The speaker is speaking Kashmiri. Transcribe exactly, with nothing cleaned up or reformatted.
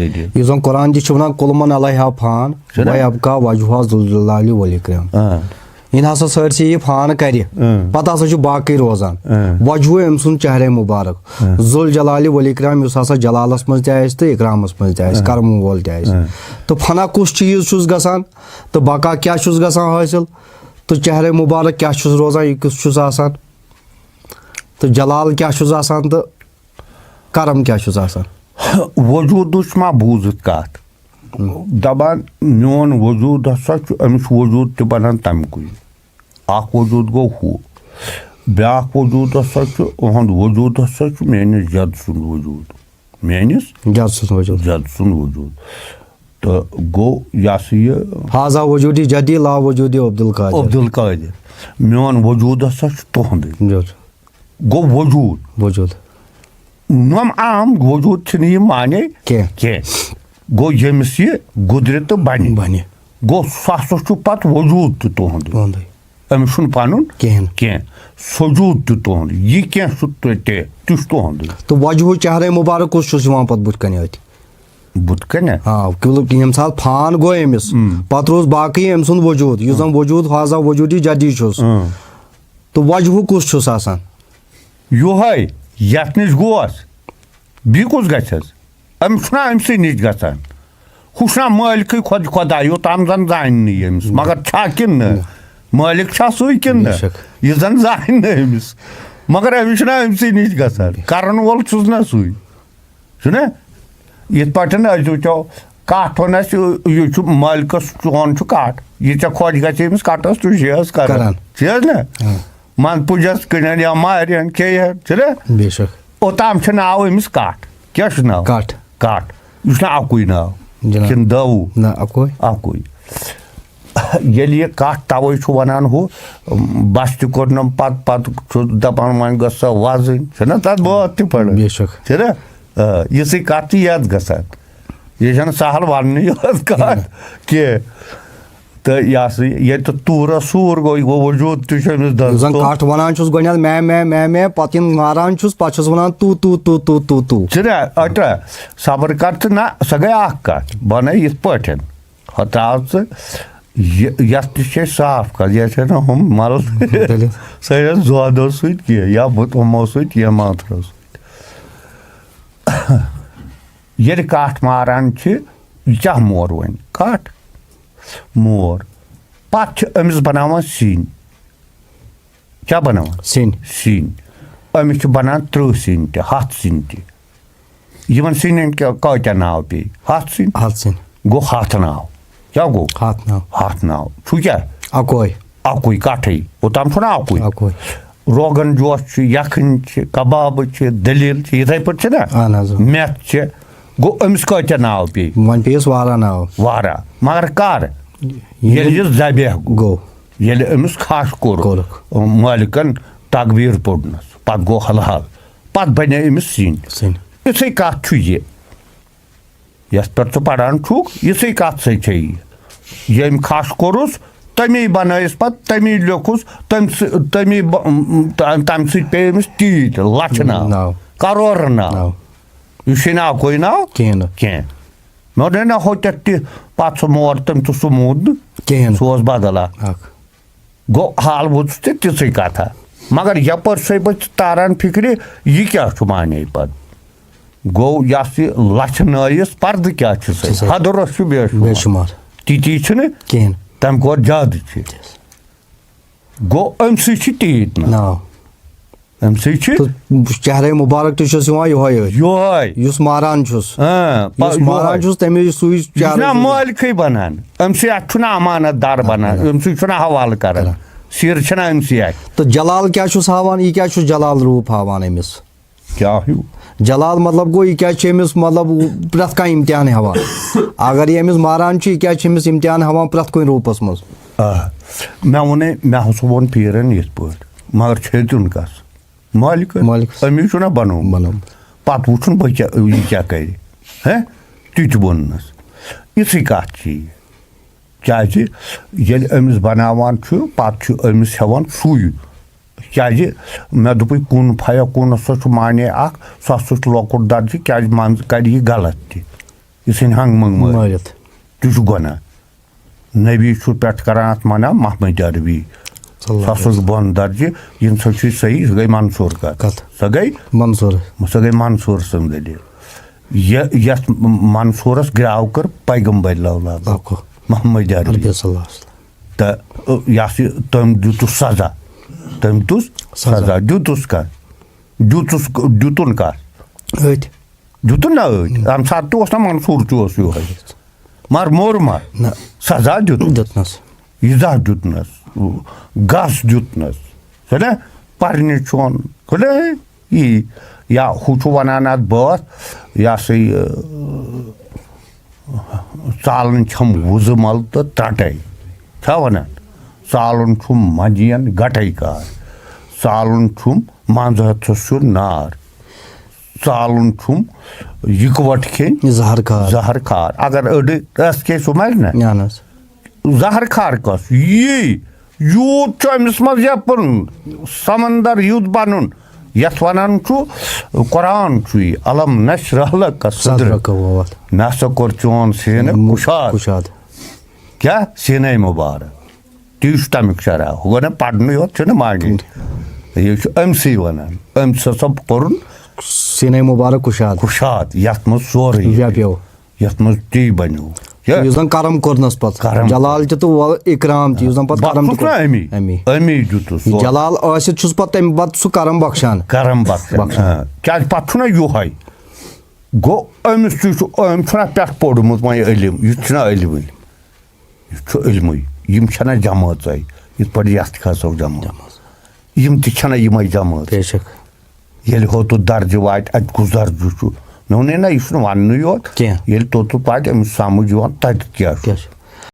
یُس زَن قرآن تہِ چھُ وَنان، "کُل من علیہا فان، چھُنہ؟ وَیَبقیٰ وَجْہُ ذُوالْجَلَالِ وَالْإِکرام۔" آ۔ یِنہٕ ہسا سٲرسٕے یہِ فان کرِ، آ۔ پتہٕ ہسا چھُ باقٕے روزان۔ آ۔ وجہو أمۍ سُنٛد چہرے مُبارک، آ۔ ذوالجلالِ والإکرام، یُس ہسا جلالس منٛز تہِ آسہِ تہٕ اکرامس منٛز تہِ آسہِ، آ۔ کرمہٕ وول تہِ آسہِ۔ آ۔ تہٕ فنا کُس چیٖز چھُس گژھان تہٕ بقا کیٛاہ چھُس گژھان حٲصِل تہٕ چہرے مُبارک کیٛاہ چھُس روزان، یہِ کُس چھُس آسان تہٕ جلال کیٛاہ چھُس آسان تہٕ کرم کیٛاہ چھُس آسان؟ وجوٗدٕچ ما بوٗزُتھ کَتھ؟ دَپان، میون وجوٗد ہسا چھُ، أمِس چھُ وجوٗد تہِ بَنان تَمہِ کُے۔ اَکھ وجوٗد گوٚو ہُہ، بیٛاکھ وجوٗد ہسا چھُ، اُہُنٛد وجوٗد ہسا چھُ میٛٲنِس جَد سُنٛد وجوٗد، میٛٲنِس جَد سُنٛد وجوٗد۔ جَد سُنٛد وجوٗد۔ تہٕ گوٚو یہِ ہسا یہِ۔ هذا وجودی جدی لا وجودی عبدالقادر۔ عبدالقادر، میون وجوٗد ہسا چھُ تُہُنٛدُے۔ جد۔ گوٚو وجوٗد۔ وجوٗد۔ نۄم عام وجوٗد چھِنہٕ یہِ معنی کینٛہہ۔ کینٛہہ۔ گوٚو ییٚمِس یہِ گُدرِ تہٕ بَنہِ۔ بَنہِ۔ گوٚو سُہ ہسا چھُ پَتہٕ وجوٗد تہِ تُہُنٛدُے۔ تُہُنٛدُے۔ أمِس چھُنہٕ پَنُن کِہیٖنۍ۔ کینٛہہ۔ سجوٗد تہِ تُہُنٛد۔ یہِ کینٛہہ چھُ تُہ-، تہِ، تہِ چھُ تُہُنٛدُے۔ تہٕ وجہُ چہرے مُبارک کُس چھُس یِوان پَتہٕ بُتھِ کَنہِ أتھۍ؟ بُتھِ کَنہِ؟ آ، کیونکہ ییٚمہِ ساتہٕ فان گوٚو أمِس، اۭں۔ پَتہٕ روٗز باقٕے أمۍ سُنٛد وجوٗد، یُس زَن وجوٗد ہذا وجوٗدی جدی چھُس۔ اۭں۔ تہٕ وجہُ کُس چھُس آسان؟ یِہوٚے، یَتھ نِش گوس، بیٚیہِ کُس گژھٮ۪س؟ أمِس چھُنہ أمۍ سٕے نِش گژھان۔ ہُہ چھُنہ مٲلکٕے خۄد خۄدا، یوٚتام زَن زانہِ نہٕ یہِ أمِس۔ مگر چھا کِنہٕ نہٕ؟ نہ۔ مٲلِک چھا سُے کِنہٕ بے نہٕ؟ شک۔ یہِ زَن زانہِ نہٕ أمِس۔ مگر أمِس چھُنہ أمۍ سٕے نِش گژھان۔ کَرَن وول چھُس نہ سُے۔ چھُنہ؟ یِتھ پٲٹھۍ أسۍ وٕچھو، کَٹھ وَن اَسہِ، یہِ چھُ مٲلکَس، چون چھُ کَٹھ۔ یہِ ژےٚ خۄش گژھِ أمِس کَٹَس، تُج یہِ حظ کَران۔ کَران۔ چھِ حظ نہ؟ اۭں۔ من پُجَس کٕنن یا مارن کھیٚیہِ ہن، چھُنہ؟ بے شک۔ اوٚتام چھُ ناو أمِس کَٹھ۔ کیٛاہ چھُ ناو؟ کَٹھ۔ کَٹھ۔ یہِ چھُنہ اَکُے ناو؟ جِناب۔ کِنہٕ دَوُہ؟ نہ، اَکُے۔ اَکُے۔ ییٚلہِ یہِ کَٹھ تَوَے چھُ وَنان ہُہ، بَس تہِ کوٚرنَم پَتہٕ، پَتہٕ چھُ دَپان وۄنۍ گٔژھ سۄ وَزٕنۍ۔ چھُنہ تَتھ بٲتھ تہِ پَران؟ بے شک۔ چھُنہ؟ آ، یِژھٕے کَتھ چھِ یَتھ گژھان۔ یہِ چھَنہٕ سہل وَننٕے یوت کَتھ کینٛہہ۔ تہٕ یہِ ہسا یہِ، ییٚتہِ تورس سوٗر گوٚو، یہِ گوٚو وجوٗد تہِ چھُ أمِس دَنٛد زَن تُل۔ کَٹھ وَنان چھُس گۄڈٕنٮ۪تھ میں، میں، میں، میں، پَتہٕ ییٚلہِ ماران چھُس، پَتہٕ چھُس وَنان تو، تو، تو، تو، تو، تو۔ چھُنہ، اَٹا، صبر کر ژٕ نہ، سۄ گٔے اَکھ کَتھ، بَنٲے یِتھ پٲٹھۍ۔ ہۄ ترٛاو ژٕ، یہِ، یَتھ تہِ چھِ أسۍ صاف کَتھ، یَتھ چھَنہٕ ہُم مَل دٔلیٖل۔ سٲنِس زودو سۭتۍ کینٛہہ، یا بہٕ ہُمو سۭتۍ کینٛہہ، مانتھرو سۭتۍ۔ ییٚلہِ کَٹھ ماران چھِ، یہِ کیٛاہ مور وۄنۍ؟ کَٹھ مور۔ پَتہٕ چھِ أمِس بَناوان سِنۍ۔ کیٛاہ بَناوان؟ سِنۍ۔ سِنۍ۔ أمِس چھِ بَنان تٕرٛہ سِنۍ تہِ، ہَتھ سِنۍ تہِ۔ یِمَن سِنٮ۪ن کیٛاہ، کۭتیٛاہ ناو پیٚیہِ؟ ہَتھ سِنۍ۔ ہَتھ سِنۍ۔ گوٚو ہَتھ ناو۔ کیٛاہ گوٚو؟ ہَتھ ناو۔ ہَتھ ناو۔ چھُ کیٛاہ؟ اَکوے۔ اَکُے، کَٹھٕے۔ اوٚتام چھُنہ اَکُے۔ اَکُے۔ روغن جوش چھُ، یَکھٕنۍ چھِ، کَبابہٕ چھِ، دٔلیٖل چھِ، یِتھَے پٲٹھۍ چھِنہ؟ اَہَن حظ۔ مٮ۪تھ چھِ۔ گوٚو أمِس کۭتیٛاہ ناو پیٚیہِ؟ وۄنۍ پیٚیِس واریاہ ناو۔ واریاہ۔ مگر کَر؟ ییٚلہِ ییٚلہِ یہِ ذبح گوٚو۔ گوٚو۔ ییٚلہِ أمِس کھَش کوٚرُکھ۔ کوٚرُکھ۔ مٲلِکَن تکبیٖر پوٚرنَس، پَتہٕ گوٚو حلحال۔ پَتہٕ بَنے أمِس سِنۍ۔ سِنۍ۔ یِتھٕے کَتھ چھُ یہِ۔ یَتھ پٮ۪ٹھ ژٕ پَران چھُکھ، یِژھٕے کَتھ سۭتۍ چھےٚ یہِ۔ ییٚمۍ کھَش کوٚرُس، تَمی بَنٲیِس پَتہٕ، تَمی لیوٚکھُس، تَمہِ سۭ-، تَمی بَ-، تَمہِ سۭتۍ پیٚیہِ أمِس تیٖتۍ لَچھٕ ناو، ناو۔ کَرورٕ ناو۔ ناو۔ یہِ چھُے نہٕ اَکُے ناو کِہیٖنۍ نہٕ۔ کینٛہہ۔ مےٚ ووٚن، ہے نہ، ہوٚتٮ۪تھ تہِ پَتہٕ سُہ مور، تٔمۍ تہِ سُہ موٗد نہٕ۔ کِہیٖنۍ نہٕ۔ سُہ اوس بدل اَکھ۔ اَکھ۔ گوٚو حال وُچھ ژےٚ تِژھٕے کَتھا۔ مگر یَپٲرۍ چھُسَے بہٕ تاران فِکرِ، یہِ کیٛاہ چھُ معنی پَتہٕ؟ گوٚو یَس یہِ لَژھِ نٲیِس پَردٕ کیٛاہ چھُ سَے؟ چھُ سَے۔ حدٕ روٚس چھُ بے شُمار۔ بے شُمار۔ تِتی چھُنہٕ؟ کِہیٖنۍ۔ تَمہِ کھۄتہٕ زیادٕ چھِ۔ گوٚو أمۍ سٕے چھِ تیٖتۍ ناو۔ ناو۔ أمۍ سٕے چھِ۔ تہٕ چہرے مُبارک تہِ چھُس یِوان یِہوٚے أتھۍ۔ یِہوٚے۔ یُس ماران چھُس۔ اۭں، یُس پَ-، ماران یِہوٚے۔ چھُس، تَمے سُے یہِ چھُنہ چہرے۔ مٲلکٕے بَنان۔ أمۍ سٕے اَتھ چھُنہ اَمانت دار بَنان۔ بَنان۔ أمۍ سٕے چھُنہ حوالہٕ کَران۔ کَران۔ سیٖر چھَنہ أمۍ سٕے اَتھِ۔ تہٕ جلال کیٛاہ چھُس ہاوان؟ یہِ کیٛاہ چھُ جلال روٗپ ہاوان أمِس؟ کیٛاہ ہیوٗ؟ جلال مطلب گوٚو، یہِ کیٛاہ چھُ أمِس مطلب پرٛٮ۪تھ کانٛہہ اِمتحان ہٮ۪وان؟ اگر یہِ أمِس ماران چھُ، یہِ کیٛاہ چھُ أمِس اِمتحان ہٮ۪وان پرٛٮ۪تھ کُنہِ روٗپَس منٛز؟ آ، مےٚ ووٚنے، مےٚ ہسا ووٚن پیٖرَن یِتھ پٲٹھۍ، مگر چھیٚتُن کَس؟ مٲلِکَس۔ مٲلِکَس۔ أمی چھُنہ بَنومُت۔ بَنومُت۔ پَتہٕ وٕچھُن بہٕ کیٛاہ، یہِ کیٛاہ کَرِ۔ ہے، تہِ تہِ ووٚننَس۔ یِژھٕے کَتھ چھِ یہِ۔ کیٛازِ ییٚلہِ أمِس بَناوان چھُ، پَتہٕ چھُ أمِس ہٮ۪وان سُے۔ کیٛازِ مےٚ دوٚپُے، کُن فیکوٗنَس سا چھُ معنی اَکھ، سُہ ہسا چھُ لۄکُٹ درجہٕ، کیٛازِ منٛزٕ کَرِ یہِ غلط تہِ۔ یہِ ژھٕنہِ ہنٛگ منٛگ مٲرِتھ۔ مٲرِتھ۔ تہِ چھُ گۄناہ۔ نبی چھُ پٮ۪ٹھ کران اَتھ منع محمد عربی۔ صلی اللہ سُہ ہسا اوس بۄن درجہِ، یِم سا چھُے صحیح، سُہ گٔے منصوٗر کَتھ۔ کَتھ؟ سۄ گٔے، منصوٗر۔ سۄ گٔے منصوٗر سٕنٛز دٔلیٖل۔ یہِ، یَتھ منصوٗرَس گرٛاو کٔر پیغمبر لولاد۔ اکھ۔ محمد عربی۔ عربی صلی اللہ علیہ وسلم۔ تہٕ، یہِ ہسا یہِ، تٔمۍ دیُتُس سزا۔ تٔمۍ دیُتُس سزا۔ سزا۔ دیُتُس کَتھ؟ دیُتُس، دیُتُن کَتھ؟ أتھۍ۔ دیُتُن نہ أتھۍ۔ اَمہِ ساتہٕ تہِ اوس نہ منصوٗر تہِ اوس یِہوٚے۔ مگر موٚر ما؟ نہ۔ سزا دیُت۔ دیُتنَس۔ ایٖزا دیُتنَس۔ گس دیُتنَس۔ چھُنہ؟ پرنہِ چھُن۔ چھُنہ؟ یی۔ یا ہُہ چھُ وَنان اَتھ بٲتھ، یہِ ہسا یہِ، ژالَن چھَم وُزٕ مَل تہٕ ترٛٹَے۔ چھا وَنان؟ ژالُن چھُم منجین گٹے کار۔ ژالُن چھُم منٛزٕ ہَتھَس سیُن نار۔ ژالُن چھُم یِکوَٹ کھیٚنۍ زہر کار۔ زہر کار۔ اگر أڑ رَس کھیٚیہِ، سُہ مَرِ نہ۔ اہن حظ۔ زہر کار کۄس؟ یی۔ یوٗت چھُ أمِس منٛز یَپُن، سمندر یُتھ بَنُن، یَتھ وَنان چھُ، قرآن چھُ یہِ، الم نشرح لک صدرک۔ صدرک ووت۔ مےٚ ہسا کوٚر چون سیٖنہٕ کُشاد۔ کُشاد۔ کیٛاہ؟ سیٖنَے مُبارک۔ تی چھُ تَمیُک شرح۔ ہُہ گوٚو نہ پَرنُے یوت، چھُنہٕ معنی۔ یہِ چھُ أمۍ سٕے وَنان۔ أمۍ سُہ ہسا کوٚرُن سیٖنَے مُبارک کُشاد۔ کُشاد، یَتھ منٛز سورُے ویپیو۔ یَتھ منٛز تی بَنیو۔ یہِ یُس زَن کرم کوٚرنَس پَتہٕ۔ کرم۔ جلال تہِ تہٕ وَ-، اِکرام تہِ، یُس زَن پَتہٕ کرم تہِ بخشُس کوٚر۔ نہ أمی۔ أمی۔ أمی دیُتُس یہِ سورُے۔ جلال ٲسِتھ چھُس پَتہٕ تَمہِ پَتہٕ سُہ کرم بخشان۔ کرم بخشان۔ بخشان۔ آ۔ کیٛازِ پَتہٕ چھُنہ یِہوٚے۔ گوٚو أمِس تہِ چھُ، أمۍ چھُنہ پٮ۪ٹھ پوٚرمُت وۄنۍ علم، یہِ تہِ چھُنہ علمٕے۔ یہِ چھُ علمٕے۔ یِم چھَنہ جمٲژَے، یِتھ پٲٹھۍ یَتھ کھسو جمٲژ۔ یِم تہِ چھَنہ یِمَے جمٲژ۔ بے شک۔ ییٚلہِ ہوٚتُتھ درجہٕ واتہِ، اَتہِ کُس درجہٕ چھُ؟ مےٚ ووٚنُے نہ، یہِ چھُنہٕ وَننُے یوت۔ کینٛہہ۔ ییٚلہِ توٚتُتھ واتہِ، أمِس سَمٕجھ یِوان، تَتہِ کیٛاہ چھُ۔ کیٛاہ چھُ؟